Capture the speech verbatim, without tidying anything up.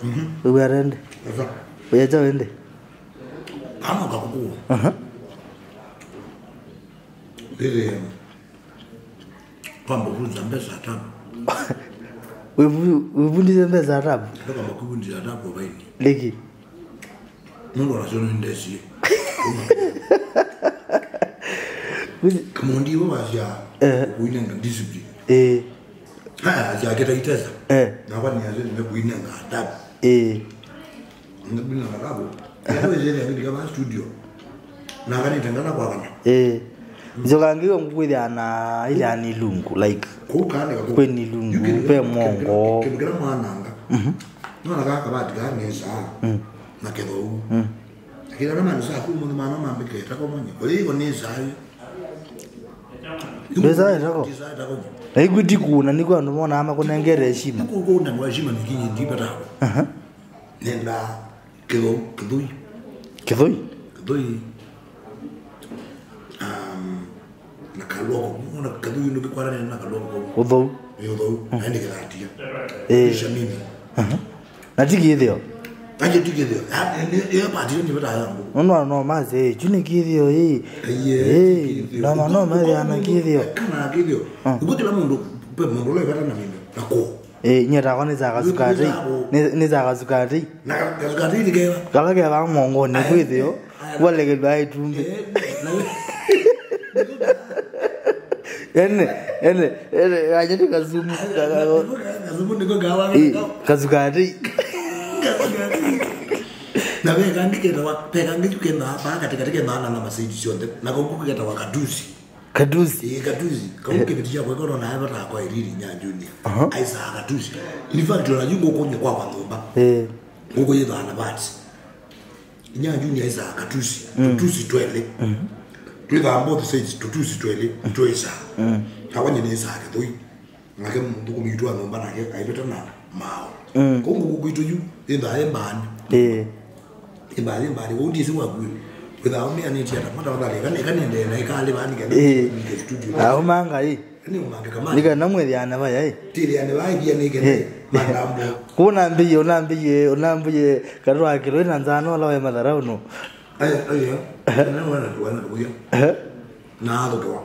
Mhm. Wĩw'a ĩndĩ? Esa. Ũyakya ĩndĩ? Kama kakũkũ. Aha. Ndĩrĩ kwamba kuvunja mbesa tabu. Wĩvu-, wĩvundisye mbesa tabu? Ndio kwamba kuvunja tabu vaini. Liki? Nũndũ ona syo nĩndesie. Kamondi iwe wasya, eh, kuinenga discipline. Eh. Haya, asya akĩta itesa. Eh. Nakwa nĩ asya nĩmekuinenga adabu. Eh. Nĩkuinenga adabu. Ndio zile ndio kama studio. Na kanite ngana kwa kana. Eh. Nzoka ngiyo ngukwithia na ile ani lungu, like, kukane kwa kwĩ ni lungu, pe mongo. Kĩndũ kĩla mwananga. Mhm. Nona kaka bati kaka nesa. Mm. Na kĩthou. Mm. Akĩla na manu saku mũno mano mambĩkĩte kwa mwenye. Kwa hiyo nĩ sai. Nĩ sai tako? Nĩ sai tako. Na ikuti kuna niko andũ mona ama kunengere heshima. Niko kuna heshima ni kinyi ndiba tako. Aha. Nenda kĩthou, kĩthui. Kĩthui? Kĩthui. Um, na kaloko. Ona kĩthui ndio kikwarana na kaloko. Ũthou. Nĩ ũthou. Mm. Na nĩ kĩthatia. Eh. Kisha mimi. Aha. Na ti kĩthĩo. Aje ti kĩthĩo. Ya, nĩ, nĩ, nĩ pati nĩ bata yangu. Nũndũ no mase, eh, chu nĩ kĩthĩo, eh. Aiye, eh, ti kĩthĩo. No, no, no, methĩana kĩthĩo. Kana kĩthĩo. Ah. Ũguo kĩla mũndũ, pe mũndũ ũla ĩvata na mĩmbe, na kũ. Eh, nye takwa nĩ za kasukari. Nĩ, nĩ za kasukari. Na ka-, kasukari nĩ keva. Kala keva mongoni kwĩthĩo. Aya. Walekelwa itumbĩ. Eh, na we- Ene, ene, ene, anyeti kasumu. Kasumu niko gawa. Eh, kasukari. Na ve kangi kenda wa, pe kangi tu kenda hapa, katikati kenda na, na masaidi sionthe. Na kongu kenda wa katusi. Katusi. Eh, katusi. Kongu kenda tia kwa kono na hapa ta kwa iriri nya junior. Aha. Aisa katusi. In fact, ona yungo konye kwa kwa nyumba. Eh. Nguko yetha na bati. Inya junior aisaa katusi, mm, tũtusi twelĩ. Mm. Twĩthaa both sides, tũtusi twelĩ, mm, twĩsaa. Mm. Takwa nyie nĩsaa kĩthũi. Nake mũthũkũmi witũ wa nyũmba nake aivĩta na mao. Mm. Kũu ngũkũ kwitũ yu, ĩthaa ĩ mbaanĩ. Ĩĩ. Ĩ mbaanĩ, ĩ mbaanĩ, ũu ndiĩsĩ waku ĩ. Wĩthaa ũmĩanĩtie ata, mata wathalĩ, ĩka nĩendee na ĩkalĩ vaanĩ kana, ĩĩ, nike studio. Aũmanga ĩ. Nĩ ũmangĩka ma. Nĩ kana mwĩthĩane vaya, ĩ. Tĩthĩane vaya, ĩthĩane ĩkene, eh, matambo. Kũu ũnambĩie, ũnambĩie, ũnambĩie, katũ wa kĩlũ na nzano ũla we matharaũ no. Aya, aya. Nĩ wana, wana kuya. Eh? Na athũkĩwa.